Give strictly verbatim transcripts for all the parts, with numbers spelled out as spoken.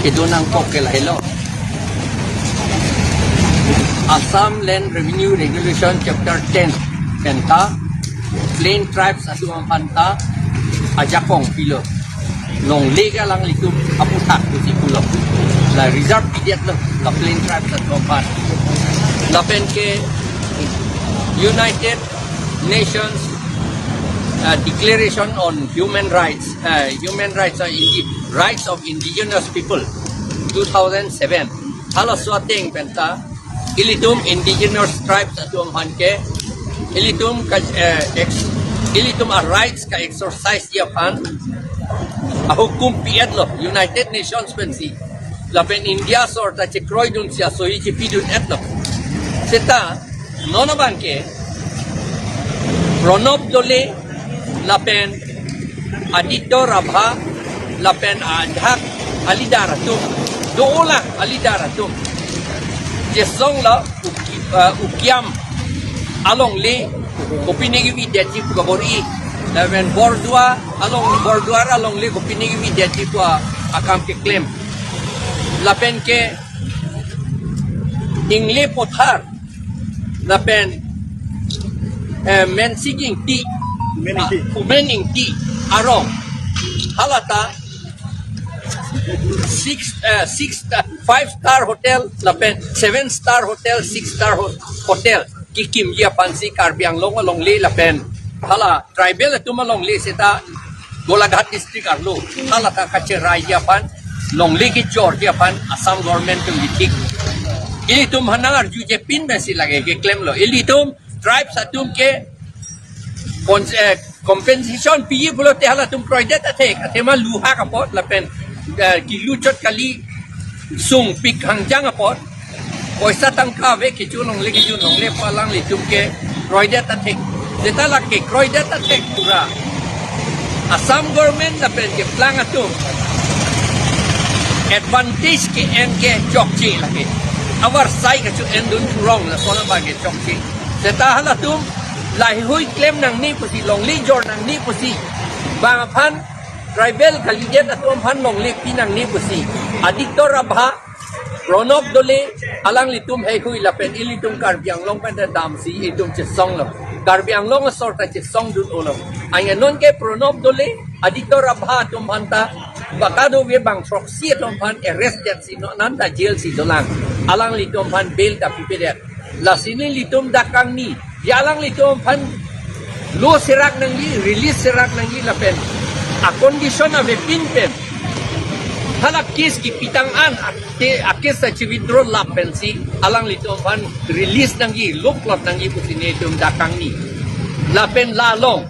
Kedo nangkok ke lahelo. Assam Land Revenue Regulation Chapter ten pen ta plain tribes atum aphan ta ajakong pilo. Longle ke alanglitum aputhak pusi pulo. La reserve pidetlo la plain tribes atum aphan. Lapen ke United Nations uh, Declaration on Human Rights, uh, Human Rights or Indi- Rights of Indigenous People, two thousand seven. Halaso ateng pen ta ilitum indigenous tribes atum aphan ke ilitum ka, eh, ex, ilitum a-rights ka-exercise ji aphan ahukum pi-etlo United Nations pensi. Lapen India sorkar chekroidunsi asohi chepidun-etlo. Seta non abang ke Pranab Dole lapen Aditya Rabha lapen ajahak alidar atum, dolang alidar atum chesonglo Uki- uh, Ukiam alongle kopine kevi detji pu kabor-i, lapen Bordua along Borduar alongle kopine kevi detji pu akam keklem. Lapen ke Ingle Pothar lapen eh, Mensing Ingti, Umen Ingti. Ah, Umen Ingti arong halata six, eh, six, eh, five star hotel lapen seven star hotel, six star ho- hotel kikimji aphansi Karbi Anglong alongle lapen hala tribal atum alongle seta Golaghat district arlo halata kacheraiji aphan, longle kejorji aphan Assam government atum kithik. Ilitum aphan nang arjuje pin pensi lake keklemlo. Ilitum tribes atum ke kon- eh, compensation piji pulote halatum kroidet athek, athema luhak apot lapen eh, kiluchot kali sungpik hangjang apot poisa tangka ave kecho longle kejun longle pu alanglitum ke kroidet athek. Seta lake kroidet athek pura Assam government lapen keplang atum advantage ke-en ke chokche lake. Avarsai kacho-endun purong lason abang ke chokche. Seta halatum laheihui klem nangne pusi, longle jor nangne pusi, bang aphan tribal kalidet atum aphan longle pi nangne pusi Aditya Rabha, Pranab Dole, alanglitum heihui lapen ilitum Karbi Anglong pen damsi itum chesonglo. Karbi Anglong asor ta chesongdun-olo. Anke non ke Pranab Dole, Aditya Rabha atum aphan ta baka dove bang throksi atum aphan arrest detsi non an ta jail si dolang. Alanglitum aphan bail ta pipedet. Lasi nelitum dak kangni, ya alanglitum aphan lo serak nangji, release serak nangji lapen a-condition avepin pen hala case kipitang an ate a-case ta chi-withdraw lap pensi alanglitum aphan release nangji, lo plot nangji pusi nelitum dak kangni. Lapen la along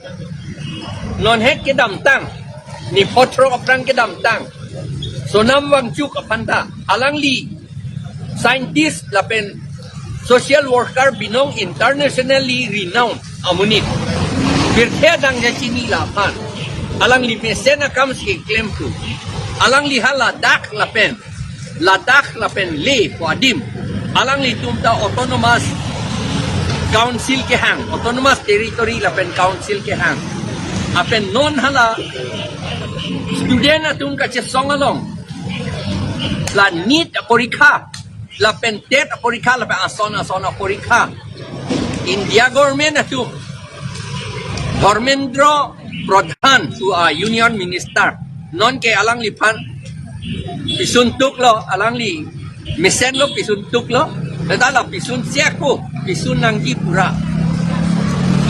non het kedamtang, niphot throk aphrang kedamtang, Sonam Wangchuk aphan ta, alangli scientist lapen social worker binong, internationally renowned amonit. Pirthe adang chini la aphan. Alangli mesen akam si keklem thu. Alangli ha Ladakh lapen, Ladakh lapen Leh pu adim alanglitum ta autonomous council kehang, autonomous territory lapen council kehang. Lapen non hala student atum kachesong along la NEET aporikha lapen TET aporikha lapen ason ason aporikha India government atum, Dharmendra Pradhan pu a-Union Minister, non ke alangliphan pisun tuklo, alangli mesen lo pisun tuklo, tata la pisun siako, pisun nangji pura.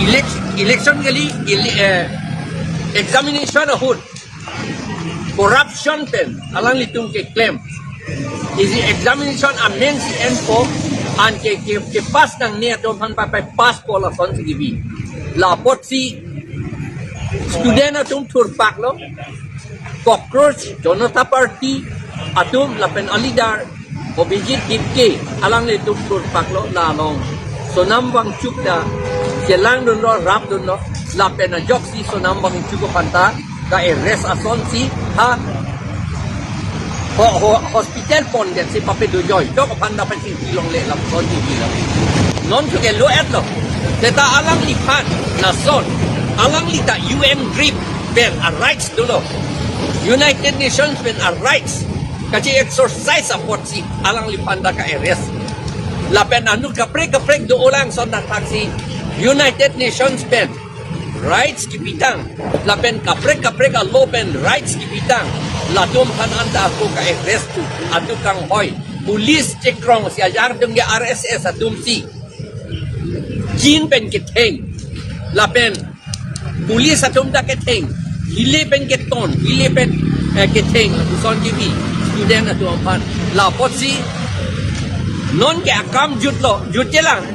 Elec- election kali, ele- eh, examination ahut corruption pen alanglitum keklem. Isi examination amen si enpo, anke ke, kepass nangne atum aphan papai passpo lason si kebi. La apotsi student atum thurpaklo, Cockroach Janata Party atum lapen aleader Abhijit Dipke alanglitum thurpaklo, la along Sonam Wangchuk ta chelangdunlo, rapdunlo, lapen ajoksi Sonam Wangchuk aphan ta ka-arrest asonsi ha ho- ho- hospital pondetsi pape dojoi, dok aphan ta pachingki longle lapuson si pilo. Non thu ke lo-etlo. Seta alangliphan lason, alangli ta U N GRIP pen a-rights dolo, United Nations pen a-rights kache-exercise apotsi alangliphan ta ka-arrest. Lapen anut kaprek kaprek do-olang ason thakthak si United Nations pen rights kipitang, lapen kaprek kaprek a-law pen rights kipitang, latum aphan anta ako ka-arrest thu, atum kanghoi. Police chekrong si ajak atum ke R S S atum si kin pen ketheng, lapen police atum ta ketheng, hile pen keton, hile pen, eh, ketheng, lapuson kebi, student atum aphan. Lapotsi non ke akam jutlo, jutjelang.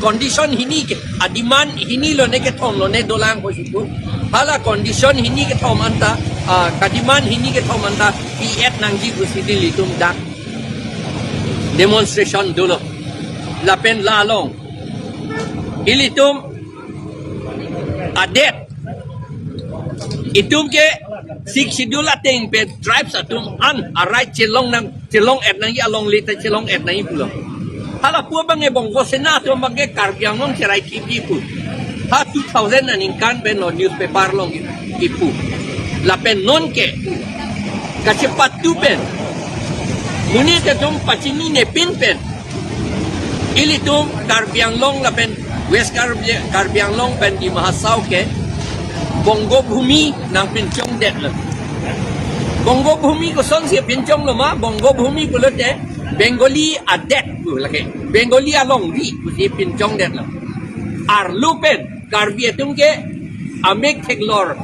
Condition hini ke, a-demand hini lone kethom lone dolang ko situ. Hala condition hini kethom anta, ah, ka-demand hini kethom anta pi-et nangji pusi ilitum dak demonstration dolo. Lapen la along ilitum adet, itum ke Sixth Schedule ateng pen tribes atum an a-right chelong nang, chelong-et nangji, alongle ta chelong-et nangji pulo. Hala pu abang ke Bongo Sena atum abang ke Karbi Anglong cherai kipi pu. Ha two thousand aningkan pen lo newspaper along kipu. Lapen non ke kachepatu pen, monit atum pachinine pin pen, ilitum Karbi Anglong lapen West Karbi, Karbi Anglong pen Dima Hasao ke Bongo Bhumi nangpinchongdetlo. Bongo Bhumi kosonsi pinchonglo ma, Bongo Bhumi pulote Bengali adet pu lake, Bengali alongri pusi pinchongdetlo. Arlo pen Karbi atum ke amek theklor,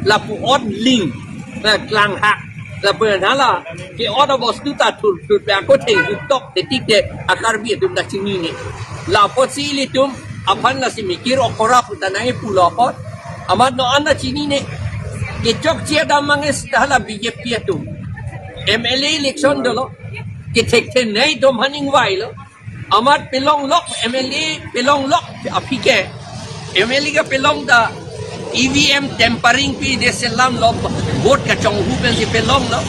lapu-ot ling, eh, klanghak, lapen hala ke-ot abostu ta thurthur pe ako thenghutok tetik te a-Karbi atum ta chinine. Lapotsi ilitum aphan lasi mikir okora pu ta nangkipulo apot, amat non anta chinine. Kechokche adam manges ta hala B J P atum M L A election dolo, kethekthe nei atum aphan ingvailo. Amat pelonglok, M L A pelonglok aphi ke, M L A kapelong ta E V M tampering pidet selamlo, vote kachonghu pensi pelonglo.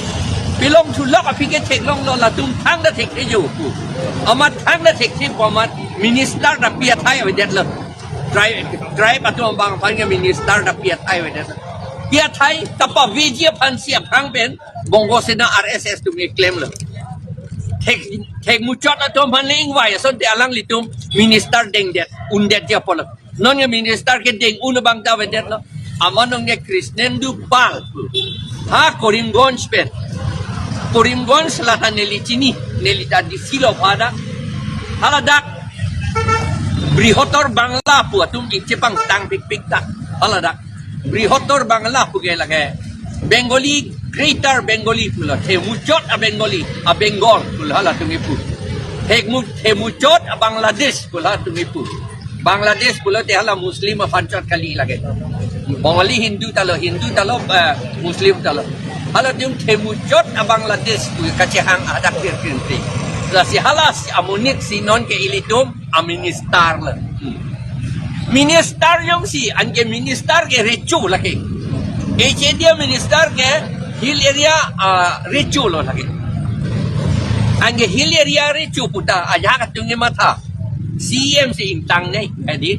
Pelongthulok aphi ke theklonglo, latum thangta thekthe jo pu. Amat thangta thekthe pu amat minister ta pi athai avedetlo. Tribe, tribe atum abang aphan ke minister ta pi athai avedetlo. Pi athai ta paveji aphansi aphrang pen Bongo Sena R S S atum keklemlo. Thek, thekmuchot atum aphan le ingvai asonte alanglitum minister dengdet, undetji apotlo. Non ke minister kedeng un abang ta avedetlo. Amat non ke Krishnendu Pal. Ha Karimganj pen. Karimganj la ta neli chini, neli ta D C lo pada. Hala dak Brihotor Bangla pu atum ingchepangtang pikpik ta. Hala dak Brihotor Bangla pu ke lake Bengali, Greater Bengali pulo, themuchot a-Bengali, a-Bengal pulo halatum kipu. Themu, themuchot a-Bangladesh pulo halatum kipu. Bangladesh pulote hala Muslim aphan chot kali lake. Bongali Hindu ta lo, Hindu ta lo, eh, Muslim ta lo. Halatum themuchot a-Bangladesh pu kachehang adak pirpirte. Lasi hala si amonit si non ke ilitum a-minister lo. Hmm. Minister jongsi, anke minister ke recho lake. H A D a-minister ke hill area, ah, recho lo lake. Anke hill area recho pu ta, ajahak atum kematha. C E M si ingtang nei, edi.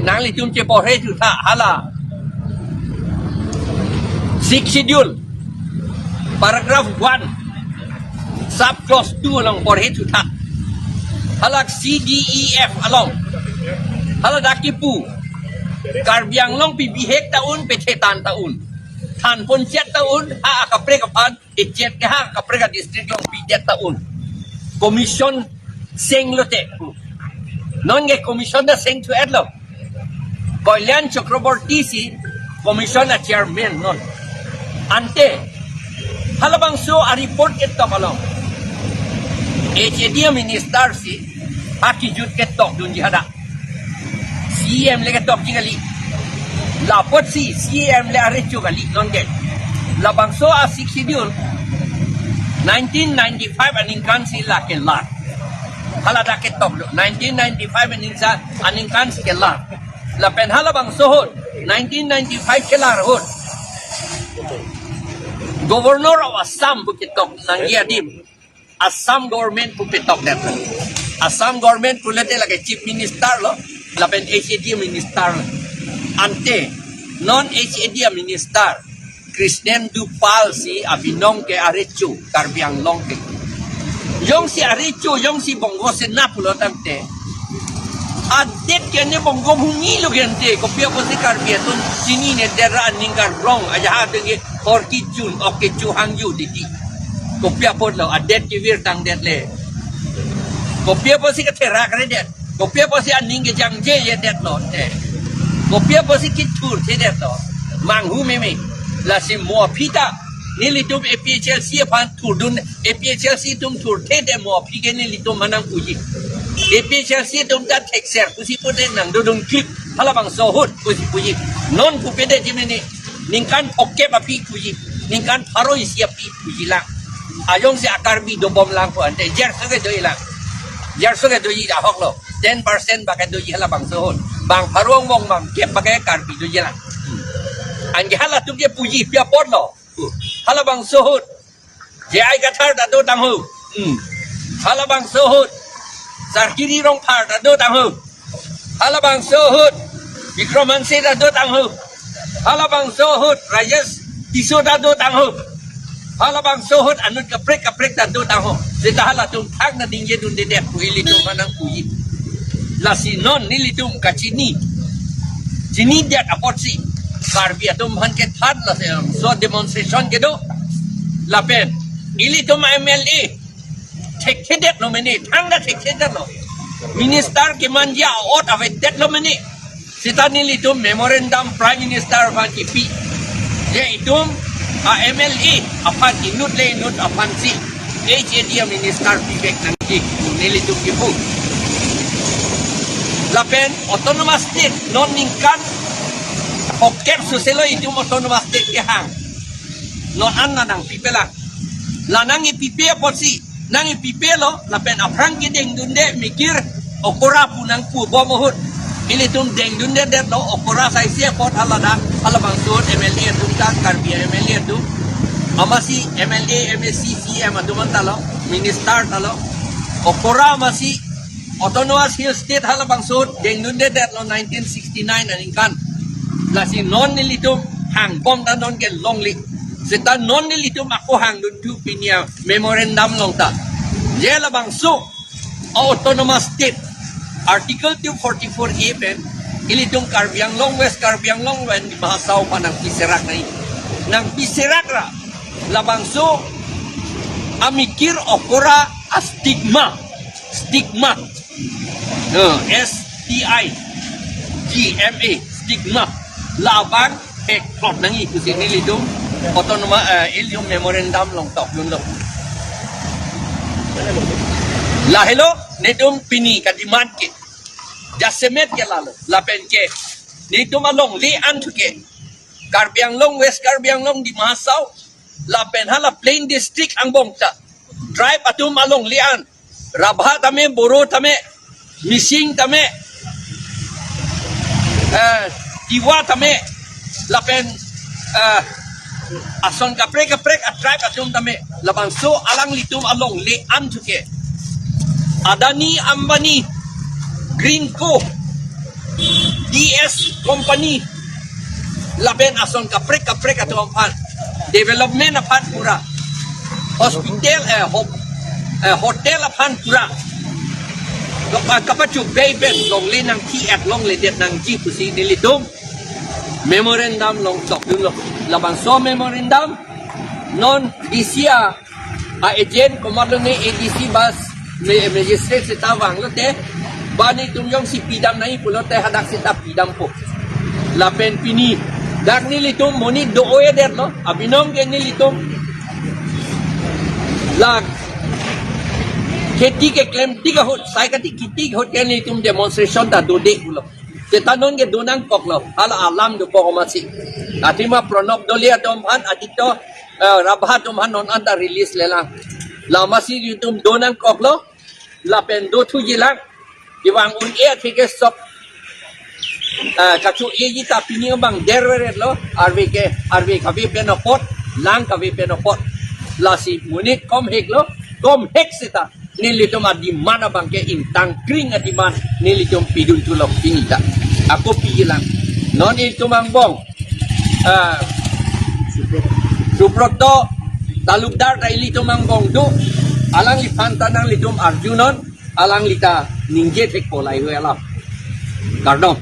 Nanglitum cheporhe jutha, hala. Sixth Schedule, paragraph one, sub clause two along porhe jutha. Hala C D E F along. Hala dak kipu. Karbi Anglong pi bihek ta un, pi thetan ta un. Than ponchek ta un, ha akaprek aphan, echet ke ha akaprek a-district along pidet ta un. Commission seng lote. Non ke commission ta seng thu-etlo. Kalyan Chakraborty si commission a-chairman non. Ante, halabangso a-report ketok along H A D a-minister si, ha kijut ketok dunji hadak. C E M le ketokji kali. Lapotsi C E M le arecho kali non ke. Labangso a-Sixth Schedule nineteen ninety-five aningkan si la kelar. Hala dak ketok do. Nineteen ninety-five aningkan, aningkan si kelar. Lapen halabangso ahut, nineteen ninety-five kelar ahut, Governor of Assam pu ketok nangji adim. Assam government pu petokdet. Assam government pulote lake Chief Minister lo, lapen H A D minister lo. Ante, non H A D minister, Krishnendu Pal si abinong ke arecho, Karbi Anglong ke. Jongsi arecho, jongsi Bongo Sena pulo tangte, adet ke ne Bongo Bhumi lo gente, kopi apotsi Karbi atum chinine det ra aning karong, aja ha denge hor kechun, ok kecho hangju titi. Kopi apotlo, adet kevirtang det le. Kopi apotsi ketherak redet. Kopi apotsi aning kejangjeje detlo te. Kopi apotsi kethurthe detlo. Manghu meme. Lasi mo aphi ta nelitum A P H L C aphan thurdun, A P H L C atum thurthe det, mo aphi ke nelitum aphan nangpuji. A P H L C atum ta thekser pusi pute nangdodun klik. Halabangso ahut pusi puji. Non pupe detji mene. Ningkan phokep aphi puji. Ningkan pharo isi aphi puji lang. Ajongsi a-Karbi dobom lang pu ante jerso ke doji lang. Jerso ke doji ahoklo. Ten percent bang ke doji halabangso ahut. Bang pharo angbong bang kep bang ke Karbi doji lang. Anke halatum ke puji pi apotlo. Halabangso ahut J I Kathar ta dotang ho. Hmm. Halabangso ahut Sarkiri Rongphar ta dotang ho. Halabangso ahut Bikram Hanse ta dotang ho. Halabangso ahut Rajesh Tisso ta dotang ho. Halabangso ahut anut kaprek kaprek ta dotang ho. Seta halatum thak na dingje dunde det pu ilitum aphan nangpuji. Lasi non nelitum kachini, chinidet apotsi Karbi atum aphan kethan lasi so demonstration kedo. Lapen ilitum M L A thekthedetlo mene, thangta thekthedetlo. Minister kemanji a-ot avedetlo mene. Seta nelitum memorandum Prime Minister aphan kipi. Je itum a-M L A aphan inut le inut aphansi H A D a-minister pivek nangji nelitum kipu. Lapen autonomous state non ningkan phokep soselo itum autonomous state kehang. Non an la nangpipe lang. La nangkipipe apotsi, nangkipipelo, lapen aphrang kedengdunde mikir okora pu nangpubom ahut. Ilitum dengdunde detlo, okora saisi apot haladak, halabangso ahut M L A atum ta, Karbi M L A atum. Amatsi M L A, M A C, C M atum an talo, minister talo. Okora amatsi Autonomous Hill State halabangso ahut dengdunde detlo nineteen sixty-nine aningkan. Lasi non nelitum hangbom ta non ke longle. Seta non nelitum ako hangdunthu pini a-memorandum along ta. Je labangso Autonomous State Article two forty-four A pen ilitum Karbi Anglong, West Karbi Anglong pen Dima Hasao aphan nangpiserak nai. Nangpiserak ra labangso amikir okora a-stigma, stigma. Eh, S T I G M A, stigma. Labang hekplot nangji pusi nelitum autonomous, eh, ilitum memorandum along tokdunlo. Lahelo nelitum pini ka-demand ke. Jasemet ke lalo. Lapen ke nelitum alongle an thu ke Karbi Anglong, West Karbi Anglong, Dima Hasao, lapen hala plain district angbong ta tribe atum alongle an, Rabha tame, Boro tame, Mising tame, eh, Tiwa tame, lapen, eh, ason kaprek kaprek a-tribe atum tame, labangso alanglitum alongle an thu ke Adani, Ambani, Greenko, D S Company, lapen ason kaprek kaprek atum aphan, development aphan pura, hospital, eh, ho-, eh, hotel aphan pura, kapa-, kapachobei pen longle nangji, at longledet nangji pusi nelitum memorandum along tokdunlo. Labangso memorandum non D C a a-agent komatlo ne A D C bas me-, magistrate seta vanglote, ba nelitum jongsi pidam nai pulote hadak seta pidampo. Lapen pini dak nelitum monit do-oedetlo, abinong ke nelitum la kheti keklem tik ahut, sai kati kitik ahut ke nelitum demonstration ta dode pulo. Seta non ke do nangkoklo, hala alam dokok amatsi. Athema Pranab Doli atum aphan, Aditya, eh, Rabha atum aphan non anta release lelang. La amatsi itum do nangkoklo, lapen dothuji lang. Kevang un-e athe ke sok, eh, kacho-eji ta pini abang derveretlo, arve ke, arve kave pen apot, lang kave pen apot. Lasi monit komheklo, komhek seta nelitum a-demand abang ke ingtangkring a-demand nelitum pidunthulo pini ta. Ako piji lang. Non itum angbong, ah, Subrata talukdar ta ilitum angbong do, alangliphan ta nanglitum arjunon, alangli ta ningje thekpo laheihui alam. Kardom.